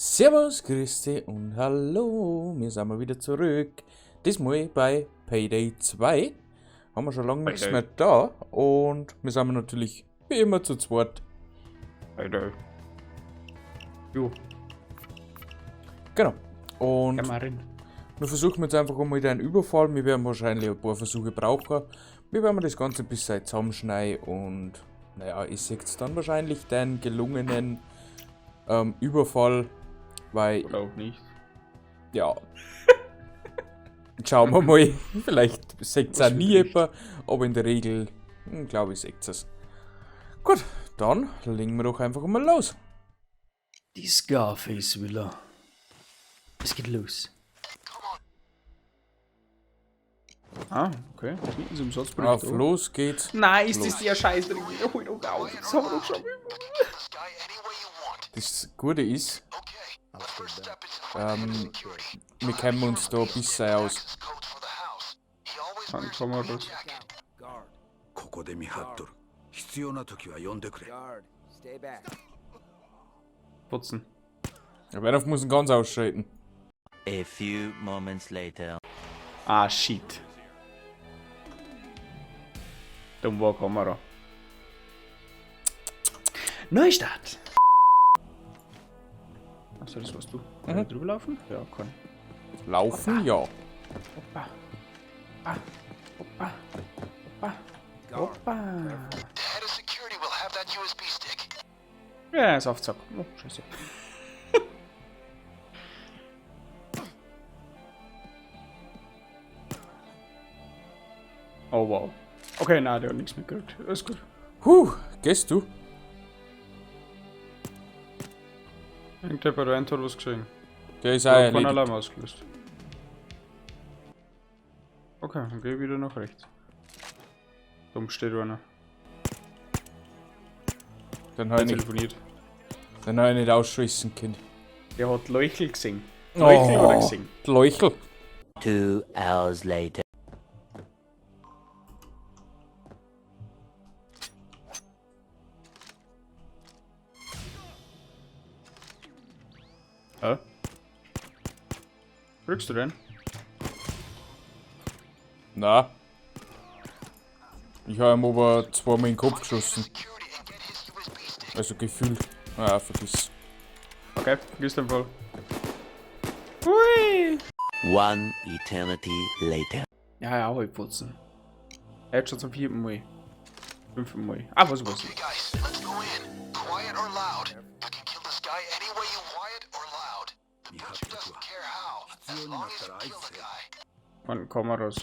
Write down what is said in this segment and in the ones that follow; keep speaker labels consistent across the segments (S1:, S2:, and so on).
S1: Servus, Grüße und hallo, wir sind mal wieder zurück. Diesmal bei Payday 2. Haben wir schon lange nichts
S2: Payday.
S1: mehr da und wir sind natürlich wie immer zu zweit.
S2: Payday. Jo,
S1: Genau. Und
S2: geh mal rein.
S1: wir versuchen jetzt einfach einmal den Überfall. Wir werden wahrscheinlich ein paar Versuche brauchen. Wir werden das Ganze ein bisschen zusammenschneiden und naja, ihr seht dann wahrscheinlich den gelungenen Überfall, weil
S2: Oder auch nicht.
S1: ja. Schauen wir mal. Vielleicht seht es
S2: Was
S1: auch nie
S2: wird
S1: jemand, aber in der Regel, glaube ich, seht es. Gut, dann legen wir doch einfach mal los.
S3: Die Scarface Villa. Es geht los.
S2: Ah, okay. Mitten zum Satzbericht.
S1: Auf los geht's.
S2: Nein, ist das der Scheiß drin? Hol doch auf. Das haben wir doch schon.
S1: Das Gute ist, ähm, wir kennen uns da ein bisschen aus.
S2: Dann kann man das.
S4: ここで見張っとる必要な時は呼んでくれ
S5: Guard, stay back.
S2: Putzen.
S1: Aber darauf muss ich ganz ausschalten.
S6: A few moments later.
S2: Ah, shit. Dumm war Kamera.
S3: Neustart.
S2: Achso, das warst du. Kann ich drüber laufen? Ja, kann.
S1: Laufen, ja.
S2: Hoppa. Hoppa. Hoppa. Hoppa. Hoppa.
S7: Head of security will have that USB stick.
S2: Ja, ist auf Zack. Oh, scheiße. Oh wow. Okay, na, der hat nichts mitgekriegt. Alles gut.
S1: Huh, gehst du?
S2: Irgendjemand bei der End hat was gesehen.
S1: Der ist auch
S2: Ich hab keinen
S1: erledigt.
S2: Alarm ausgelöst. Okay, dann geh ich wieder nach rechts. Dumm steht einer.
S1: Den habe
S2: Der
S1: ich, nicht-
S2: telefoniert.
S1: den hab ich nicht ausschießen können.
S2: Der hat Leuchel gesehen. Leuchel hat er gesehen.
S1: Die Leuchel.
S6: 2 hours later.
S2: Hä? Drückst du den?
S1: Na. Ich habe ihm aber zweimal in den Kopf geschossen.
S7: Security and get his USB stick.
S1: Also gefühlt. Ah, vergiss.
S2: Okay, vergiss den Fall. Hui!
S6: One eternity later.
S2: Ja, ja, halt putzen. Er hat schon zum vierten Mal. Fünften Mal. Ah, was weiß
S7: Okay,
S2: ich.
S7: guys, let's go in. Quiet or loud. You can kill this guy any way you quiet or loud. The
S4: 見張っ
S7: butcher
S4: とく
S7: doesn't
S4: わ
S7: care how,
S4: 必
S7: as
S4: 要にな
S7: long
S4: っ
S7: as
S4: た
S7: you
S4: ら合
S7: kill
S4: 図
S7: the
S4: せよ
S7: guy.
S2: Von Kameras.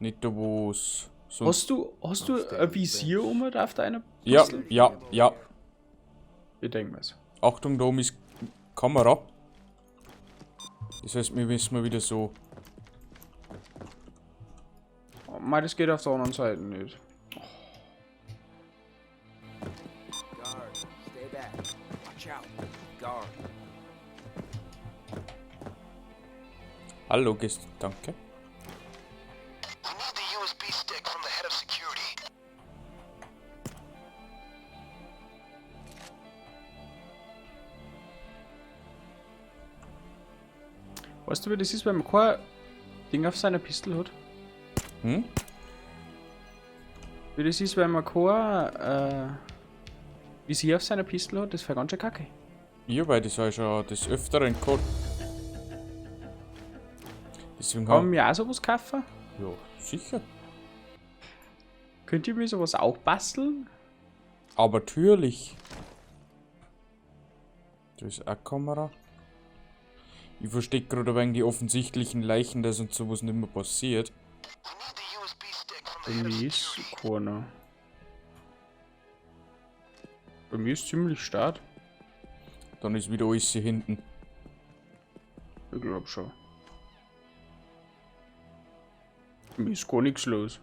S1: Nicht da, wo es sonst.
S2: Hast du ein Visier um auf deiner
S1: Ja,
S2: Pistole?
S1: ja, ja.
S2: Ich denk mir's.
S1: Achtung, da oben ist Kamera. Das heißt, wir müssen mal wieder so.
S2: Oh, mei, das geht auf der anderen Seite nicht.
S5: Guard, stay back. Watch out. Guard.
S1: Hallo, gehst. Danke.
S7: We need the USB stick from the head of security.
S2: Weißt du, wie das ist, wenn man kein Ding auf seiner Pistole hat?
S1: Hm?
S2: Wie das ist, wenn man kein Visier auf seiner Pistole hat, das wäre ganz schön kacke.
S1: Ja, weil das habe ich schon des Öfteren gehabt. Deswegen
S2: Kann man
S1: haben.
S2: mir auch sowas kaufen?
S1: Ja, sicher.
S2: Könnt ihr mir sowas auch basteln?
S1: Aber natürlich. Da ist auch Kamera. Ich verstehe gerade wegen die offensichtlichen Leichen, dass uns sowas nicht mehr passiert.
S7: We need the USB stick from
S2: Bei
S7: the head of
S2: mir ist
S7: security.
S2: keiner. Bei mir ist ziemlich stark.
S1: Dann ist wieder alles hier hinten.
S2: Ich glaub schon. Bei mir ist gar nichts los.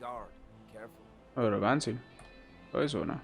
S5: Guard, careful.
S2: Oh, der Wahnsinn. Da ist einer.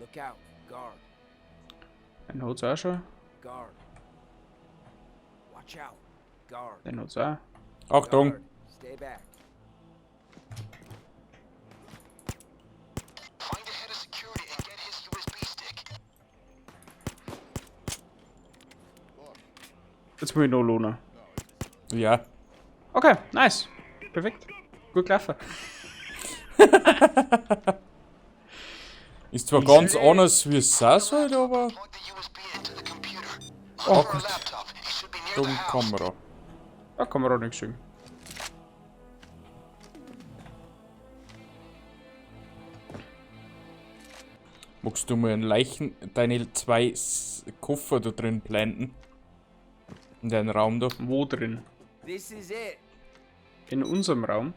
S5: Look out. Guard,
S2: Einen hat's auch schon.
S5: guard. Watch out. Guard.
S2: Den hat's auch.
S1: Achtung!
S5: Guard. Stay back.
S7: Find the head of security and get his USB stick.
S2: Jetzt muss ich noch lohnen.
S1: Ja.
S2: Okay, nice. Perfekt. Gut gelaufen.
S1: Ist zwar ganz anders, wie es sein sollte, aber
S7: Plug the USB into the computer.
S1: Oh
S7: Look for a
S1: Gott.
S7: laptop. He should be near
S1: dumm
S7: the house.
S1: Kamera.
S2: Da kann man auch nichts sagen.
S1: Magst du mal einen Leichen, deine zwei Koffer da drin blenden? In deinen Raum da?
S2: Wo drin?
S5: This is it.
S2: In unserem Raum.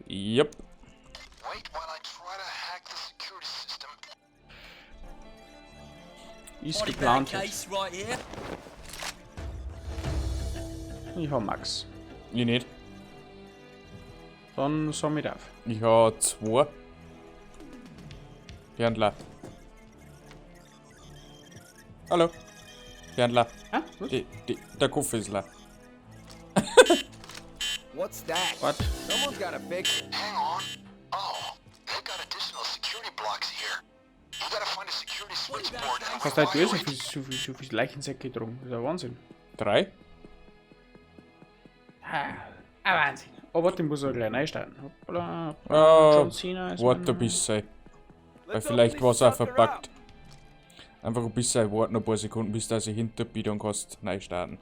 S1: Yep.
S7: Wait while I try to hack the security system.
S2: Ist geplant.
S6: Case right here.
S2: Ich hab Max.
S1: Ich nicht.
S2: Dann sag mit auf.
S1: Ich hab zwei. Herrnler. Hallo. Herrnler.
S2: Ah, was?
S1: Der Koffer ist leer.
S5: What's that?
S2: What?
S5: Someone's gotta fix it.
S7: Hang on. Oh, they've got additional security blocks here. You gotta find a security switchboard and
S2: Hast du heute
S7: rewire
S2: so
S7: it.
S2: viel, so viel Leichensäcke getrunken? Das ist ja Wahnsinn.
S1: Drei?
S2: Ah, Wahnsinn. Oh, warte, ich muss auch gleich reinstarten. Hoppla.
S1: Ah,
S2: John Cena ist
S1: warte
S2: mein-
S1: ein bisschen. Weil
S5: Let's
S1: vielleicht
S5: open
S1: war es
S5: this
S1: auch
S5: sucker
S1: verpackt.
S5: up.
S1: Einfach ein bisschen warten, ein paar Sekunden, bis dass ich hinter bin, dann kannst du neu starten.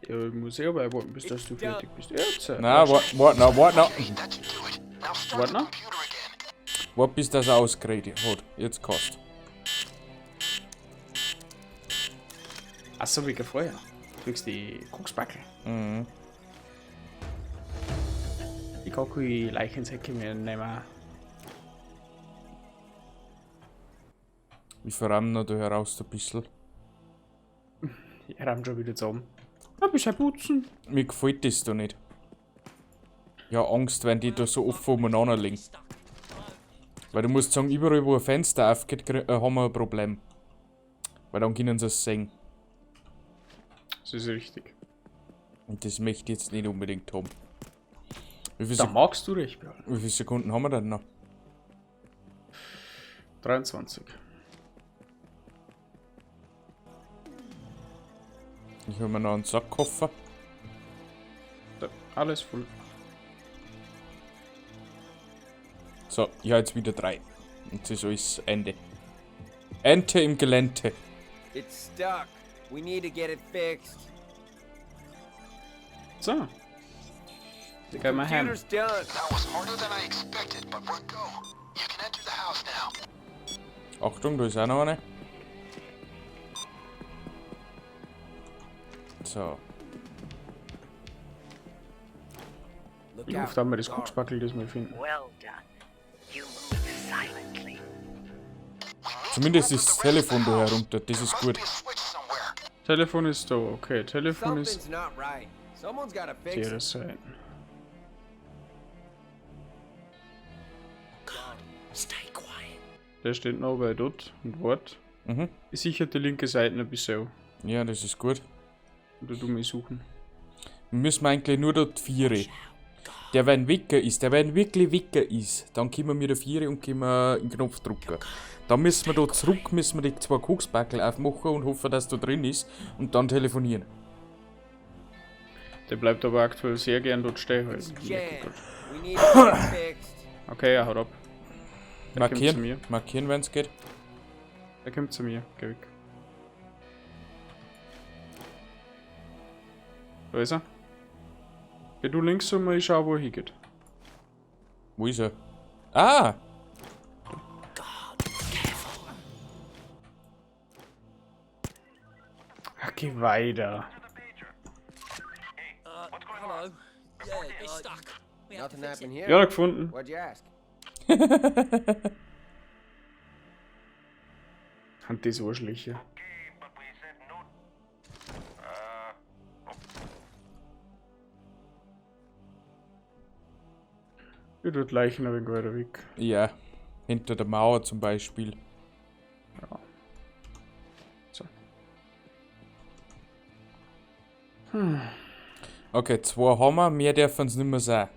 S2: Ja, ich muss eh aber warten, bis dass du fertig bist. Ja, jetzt.
S1: Na, warte, warte noch, warte noch.
S7: Okay, that should do it. Now start
S2: What
S7: the
S2: now?
S7: computer again.
S1: Warte, bis das er ausgeredet hat. Jetzt kannst.
S2: Achso, wegen vorher. Du kriegst die Koksbackel.
S1: Mhm.
S2: Ich kann keine Leichensäcke mehr nehmen.
S1: Ich verramme noch da heraus ein bisschen.
S2: Ich rahm schon wieder zusammen. Ein bisschen putzen.
S1: Mir gefällt das da nicht. Ich hab Angst, wenn die da so offen umeinander liegen. Weil du musst sagen, überall wo ein Fenster aufgeht, haben wir ein Problem. Weil dann können sie es sehen.
S2: Das ist richtig.
S1: Und das möchte ich jetzt nicht unbedingt haben. Wie viele
S2: Da
S1: Sek
S2: magst du recht, Björn.
S1: wie viele Sekunden haben wir denn noch?
S2: 23.
S1: Ich hol mir noch einen Sackkoffer.
S2: So, alles voll.
S1: So, ich habe jetzt wieder 3. Und das ist alles Ende. Ente im Gelände.
S5: It's stuck. We need to get it fixed.
S2: So. Da gehen wir heim.
S5: Computer's done.
S7: That was harder than I expected, but we're go. You can enter the house now.
S1: Achtung, da ist auch noch eine. So.
S5: Look
S2: Ich
S5: out.
S2: hoffe, dass wir das
S5: Guard.
S2: Koksbackel das mal finden.
S8: Well done. You move silently.
S7: We need
S1: Zumindest
S7: to
S1: ist das
S7: open the rest of
S1: Telefon
S7: the
S1: da
S7: house.
S1: herunter, das
S7: There
S1: ist
S7: must
S1: gut.
S7: be a switch somewhere.
S2: Telefon ist da, okay. Telefon ist
S5: Something's not right. Someone's gotta fix
S2: der
S5: it.
S2: Seite.
S6: Stay quiet.
S2: Der steht noch bei dort und wart.
S1: Mhm.
S2: Ist sicher die linke Seite ein bisschen.
S1: Ja, das ist gut.
S2: Oder du mich suchen.
S1: Wir müssen eigentlich nur dort Viere. Der, wenn Wicker ist, der, wenn wirklich Wicker ist, dann können wir der Viere und können wir den Knopf drücken. Dann müssen wir da zurück, müssen wir die zwei Koksbackel aufmachen und hoffen, dass da drin ist und dann telefonieren.
S2: Der bleibt aber aktuell sehr gern dort stehen. Halt.
S5: It's
S2: Merk ich
S5: jammed.
S2: grad.
S5: We need to get it fixed.
S2: Okay, er haut ab. Er kommt zu
S1: Markieren,
S2: mir.
S1: markieren, wenn's geht.
S2: Er kommt zu mir. Geh weg. Da ist er. Geh du links um, ich schau, wo er hingeht.
S1: Wo ist er? Ah!
S2: Ach, geh weiter.
S6: Hello. Yeah, it's stuck. We have to
S5: Nothing
S6: fix it.
S5: happened here.
S2: Ja, gefunden.
S5: Why'd you ask?
S2: Haben das Arschlöcher. Ich tut Leichen ein wenig weiter weg.
S1: Ja, hinter der Mauer zum Beispiel.
S2: So.
S1: Okay, zwei haben wir, mehr dürfen es nicht mehr sein.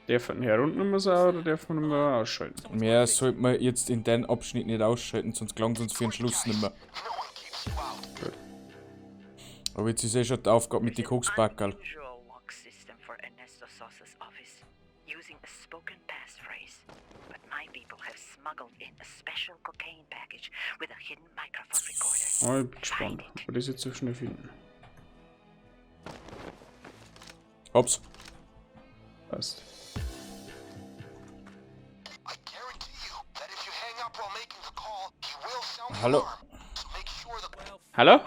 S2: Dürfen hier unten nicht mehr sein oder dürfen wir nicht mehr ausschalten?
S1: Mehr sollte man jetzt in den Abschnitt nicht ausschalten, sonst gelangt uns für den Schluss nicht mehr.
S7: No one keeps you out.
S1: Aber jetzt ist eh schon die Aufgabe mit den
S8: There's an
S1: Koksbackerl.
S8: unusual lock system for Ernesto Sosa's office, using a spoken passphrase. But my people have smuggled in a special cocaine package with a hidden microphone recorder.
S2: Oh, ich bin gespannt, ob wir das jetzt so schnell finden.
S1: Hops.
S2: Passt.
S7: I guarantee you that if you hang up while making the call, he will sound the
S1: Hallo.
S7: alarm. So make sure the
S2: Hallo?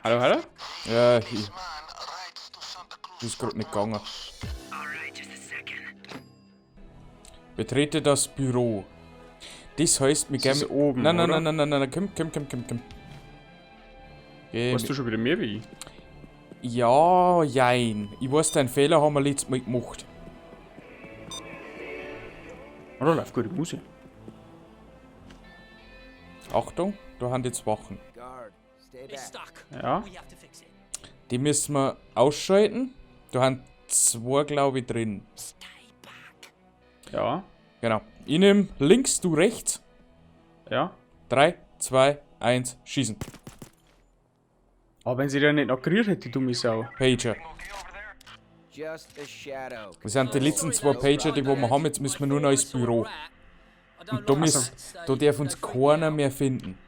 S2: Hallo, hallo?
S1: Ja, ich,
S7: man rides to Santa Cruz.
S1: ist gerade nicht gegangen.
S8: All right, just a second.
S1: Betrete das Büro. Das heißt, wir
S2: Das ist
S1: gehen.
S2: oben,
S1: Nein, nein,
S2: oder?
S1: nein, nein, nein, nein, komm, komm, komm, komm, komm. Geh,
S2: Weißt du schon wieder mehr wie ich?
S1: Ja, jein. Ich weiß, deinen Fehler haben wir letztes Mal gemacht.
S2: Oh, da läuft gute Musik.
S1: Achtung, da haben jetzt Wachen.
S5: Guard, stay
S6: It's
S5: back.
S6: stuck.
S2: Ja.
S6: We have to fix it.
S1: Die müssen wir ausschalten. Da haben zwei, glaube ich, drin.
S6: Stay back.
S2: Ja.
S1: Genau. Ich nehme links, du rechts.
S2: Ja.
S1: 3, 2, 1, schießen.
S2: Aber wenn sie da nicht noch gerührt hätte, die dumme Sau.
S1: Pager.
S5: Just a shadow.
S1: Das sind die letzten zwei Pager, die wo wir haben. Jetzt müssen wir nur noch ins Büro. Und da, müssen, da darf uns keiner mehr finden.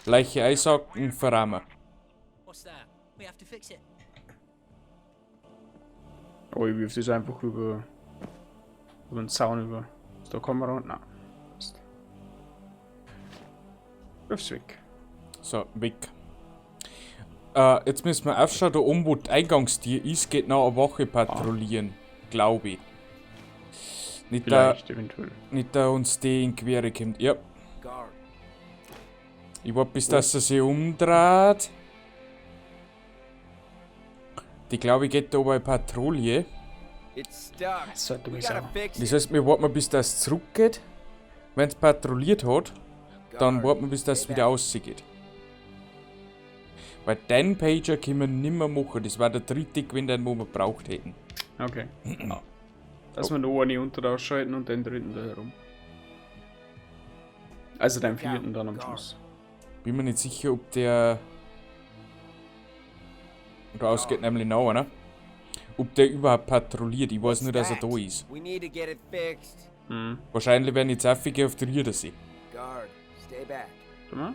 S1: Leiche einsacken, verrammen.
S6: What's that? We have to fix it.
S2: Oh, ich wirf das einfach über den Zaun über. Ist da Kamera? Nein. Passt. Wirf's weg.
S1: So, weg. Jetzt müssen wir aufschauen, da oben, wo die Eingangstür ist, geht noch eine Wache patrouillieren. Glaube ich. Nicht da,
S2: Vielleicht, eventuell.
S1: nicht da uns die in Quere kommt. Ja,
S5: Guard.
S1: ich warte, bis dass er sich umdreht. Die, glaube ich, geht da bei Patrouille.
S5: It's stuck.
S2: So eine dumme
S5: We gotta
S2: Sau.
S5: fix
S1: Das
S5: it.
S1: heißt, wir warten mal, bis das zurückgeht. Wenn es patrouilliert hat, dann
S5: Guard,
S1: warten wir, bis das
S5: stay
S1: wieder
S5: back.
S1: ausgeht. Weil den Pager können wir nimmer machen. Das war der dritte gewesen, den wo wir gebraucht hätten.
S2: Okay. Dass wir noch eine unter ausschalten und den dritten da herum. Also den vierten dann am Schluss.
S1: Bin mir nicht sicher, ob der. Da ausgeht nämlich noch einer. Ob der überhaupt patrouilliert. Ich weiß nur, dass er da ist.
S5: We need to get it fixed.
S2: Mhm.
S1: Wahrscheinlich werden jetzt auch auf die Rieder sein.
S5: Guard, stay back.
S2: Warte mal.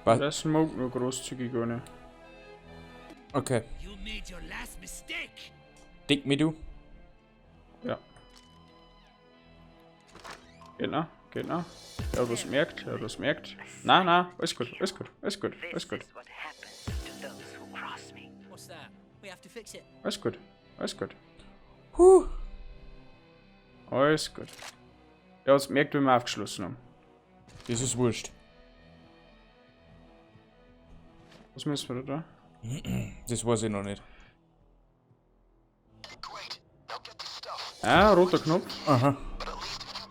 S1: Was?
S2: Der smoke nur großzügig ohne.
S1: Okay.
S6: You made your last mistake.
S1: Dick mich du.
S2: Ja. Geht noch, geht noch. Er hat was merkt, er hat was merkt. Na, na, alles gut, alles gut, alles gut, alles
S8: This
S2: gut,
S8: is what happens to those who cross me.
S6: What's that? We have to fix it.
S2: alles gut, alles gut,
S1: Huh.
S2: alles gut. Er hat's merkt, wenn wir aufgeschlossen haben.
S1: Das ist wurscht.
S2: Was müssen wir da?
S1: Das weiß ich noch nicht.
S7: Great. Now get the stuff,
S2: Ah, roter Knopf.
S1: Aha.
S7: but at least a few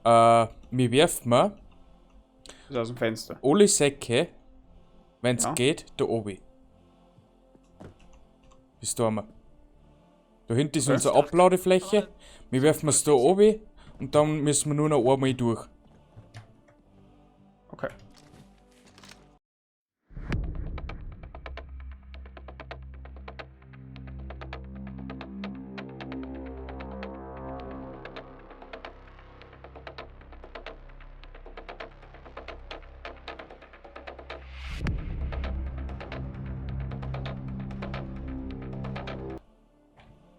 S7: bags.
S1: Mir werft mal
S2: Ist aus dem Fenster.
S1: alle Säcke, wenn's
S2: Ja.
S1: geht, da oben. Bis da haben wir. Da hinten ist unsere Abladefläche. Wir werfen es da oben und dann müssen wir nur noch einmal durch.
S2: Okay.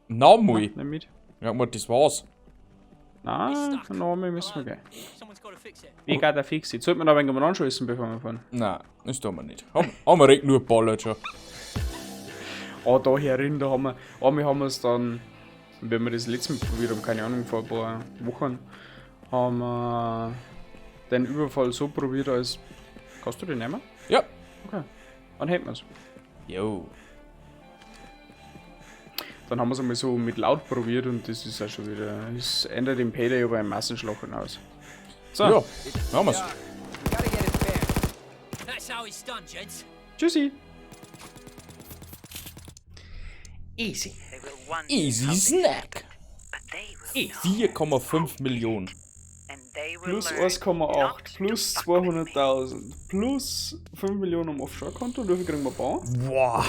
S1: Nochmal.
S2: Nimm mit.
S1: Ja, aber das war's.
S2: Na,
S6: It's stuck.
S2: nochmal müssen wir gehen.
S6: Someone's got to fix it.
S2: Wie geht der fix? Jetzt sollte man aber irgendwann anschließen, bevor wir fahren.
S1: Nein, das tun wir nicht. Haben wir nur geballert schon.
S2: Ah, da herin, da haben wir. Einmal haben wir es dann, wenn wir das letzte Mal probiert haben, keine Ahnung, vor ein paar Wochen, haben wir den Überfall so probiert, als. Kannst du den nehmen?
S1: Ja.
S2: Okay. Dann hätten wir's.
S1: Jo.
S2: Dann haben wir es einmal so mit laut probiert und das ist auch schon wieder. Das ändert den Payday aber im Massenschlachen aus. So,
S1: Ja, machen wir's.
S5: We gotta get it fixed.
S6: That's how it's done, gents.
S2: Tschüssi.
S3: Easy.
S8: They will wonder
S1: Easy
S8: how this
S1: Snack.
S8: happened, but they will know
S1: 4,5 Millionen.
S8: and they will
S2: Plus
S8: learn
S2: 1,8,
S8: not to
S2: plus
S8: fuck with me.
S2: 200.000, plus 5 Millionen am Offshore-Konto. Und wie viel kriegen wir bar?
S3: Boah.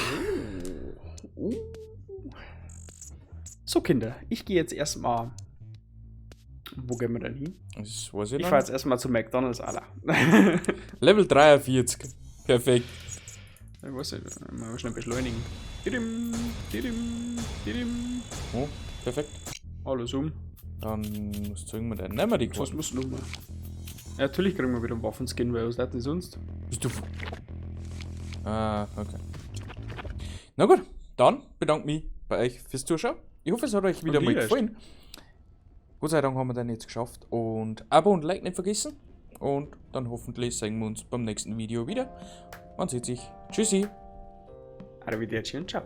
S2: So, Kinder, ich gehe jetzt erstmal. Wo gehen wir denn hin?
S1: Das weiß ich
S2: Ich
S1: noch
S2: fahre
S1: nicht.
S2: jetzt erstmal zu McDonalds, Alter.
S1: Level 43. Perfekt.
S2: Ich weiß nicht, mal schnell beschleunigen. Didim, didim, didim.
S1: Oh, perfekt.
S2: Alles um.
S1: Dann was zeigen wir denn? Nehmen wir die
S2: Was
S1: Karten.
S2: muss noch mal? Ja, natürlich kriegen wir wieder einen Waffenskin, weil was hat denn sonst?
S1: Bist du. Ah, okay. Na gut, dann bedanke mich bei euch fürs Zuschauen. Ich hoffe, es hat euch wieder
S2: Und
S1: mal
S2: dir.
S1: gefallen. Gott sei Dank haben wir dann jetzt geschafft. Und Abo und Like nicht vergessen. Und dann hoffentlich sehen wir uns beim nächsten Video wieder. Man sieht sich. Tschüssi.
S2: Arrivederci und ciao.